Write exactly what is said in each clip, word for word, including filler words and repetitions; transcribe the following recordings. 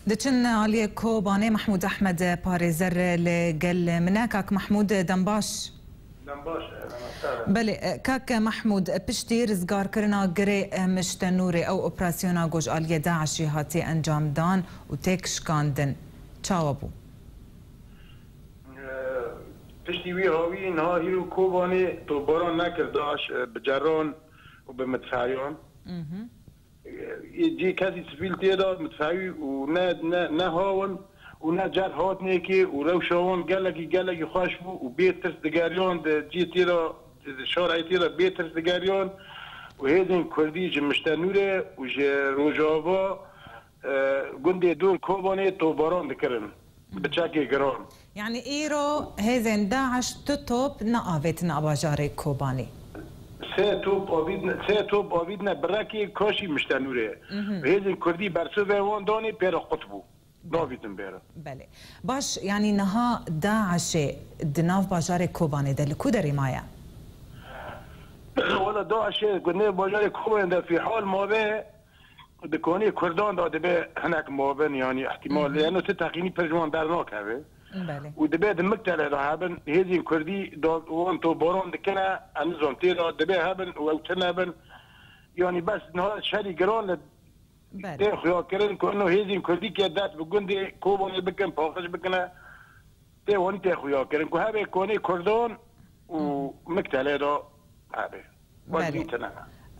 Diçin aliyê Kobanê. Mehmûd Ehmed parêzer li gel min e. Kak Mehmûd, dem baş. Dem baş, Belê, kak Mehmûd, piştî rizgarkirina girê Miştenûrê, ew operasyona ku ji aliyê DAIŞê hatiye encamdan û têk şikandin, çawa bû? Piştî wî hawî niha hîro Kobanê topbaran nekir DAIŞ, bi ceran û bi midfeyan. Cî kesî sivîl tê de midfewî û ne, ne, ne hawin û ne cer hat nêkê û rewşa wan gelekî, gelekî xweş bû û bê tirs digeriyan di cî tê de, di şarê tê de bê tirs digeriyan û hêzên Kurdî ji Miştenûrê û ji Rojava, e, gundê dor Kobanê topbaran dikirin. Bi çekê giran. Yanî îro hêzên DAIŞ tu top neavêtine bajarê Kobanê? Sê top avîtine, sê top avîtine birekê kaşî Miştenûrê. Mhm. Hêzên Kurdî bersivê wan danê pê re qut bû. Belê. Navîtin bê re. Belê. Baş, yanî niha DAIŞê di nav bajarê Kobanê de li ku derê maye? Wela DAIŞê ku nê bajarê Kobanê de fîhal mabe, di konê Kurdan de dibe hinek mabin, yanî ihtimal, Mhm. Lê eno ti teqînî pir ji wan dernakeve. Belê. Û dibe di Miktelê de hebin, hêzên Kurdî da wan topbaran dikine, em nizam tê de dibe hebin û ew tune bin. Yanî bes niha şerî giran li Belê. Tê xuya kirin ku eno hêzên Kurdî ke dest bi gundê Kobanê bikin, paqij bikine, tê wanî tê xuya kirin ku hebe konê Kurdan û Hı hı. Miktelê de hebe. Belê. Wezî tine.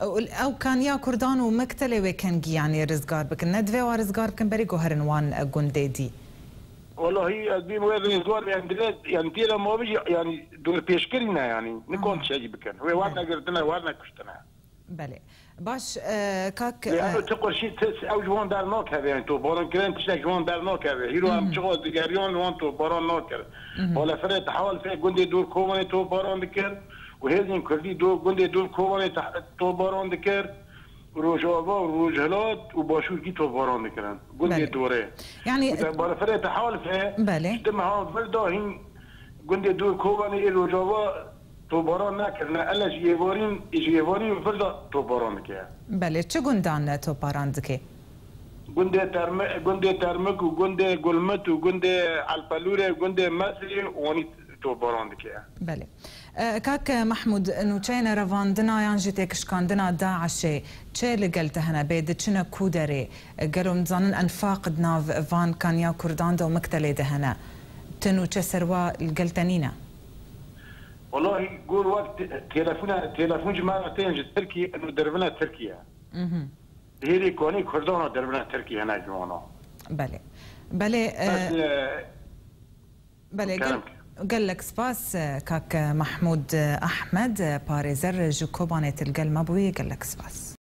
Ew, ew kaniya Kurdan û Miktelê wê kengî, yanî rizgar bikin. Ne divê wa rizgar bikin, berî guherin wan, e, gundê dî. Wallahî ez bîm wê rizgar, yanî divê, yanî tê de mabijî, yanî dorpêşkirî ne, yanî nikon Aha. Çêkî bikin. Wê werne Belê. Girtine, werne kuştine. Belê. Baş, e, kak, Lê e, ew ti qurşî, ti, ew ji wan dernakeve, yani, topbaran kirin, tiştek ji wan dernakeve. Hîro em Mhm. çiqas digeriyan, wan topbaran nakir. Mhm. Balafirê Tehalifê gundê dor Kobanê topbaran dikir û hêzên Kurdî do-, gundê dor Kobanê te-, topbaran dikir. Rojava û Rojhilat û Başûrkî topbaran dikirin. Gundê Belê. Dorê. Yani Û de balafirê Tehalifê Belê. Ji di meha vir de hîn gundê dor Kobanê ê Rojava topbaran nekirine, ele ji êvarîn, ji êvarîn vir de topbaran dike. Belê, çi gundan topbaran dike? Gundê Termi-, gundê Termik û gundê Gulmit û gundê Elpelûrê, gundê Mesrî û wanî topbaran dike. Belê. E, kak Mehmûd, nûçeyên revandina yan jî têkişkandina DAIŞê çi li gel te hene? Bê diçine ku derê? E, gelo em dizanin enfaq di nav van kaniya Kurdan de û Miktelê de hene. Ti nûçe ser wa li gel te nîne? Wallahî gor wek te-, telefona, telefon ji me re tên ji Tirkiyê, eno dervine Tirkiye. Mhm. Hêrê konê Kurdan a dervine Tirkiye hene ji wana. Belê. Belê, e, Bes, e, Belê, gel-, Kerem. Gelek spas, e, kak Mehmûd Ehmed, e, parêzer ji Kobanê til gel me bûyî, gelek spas.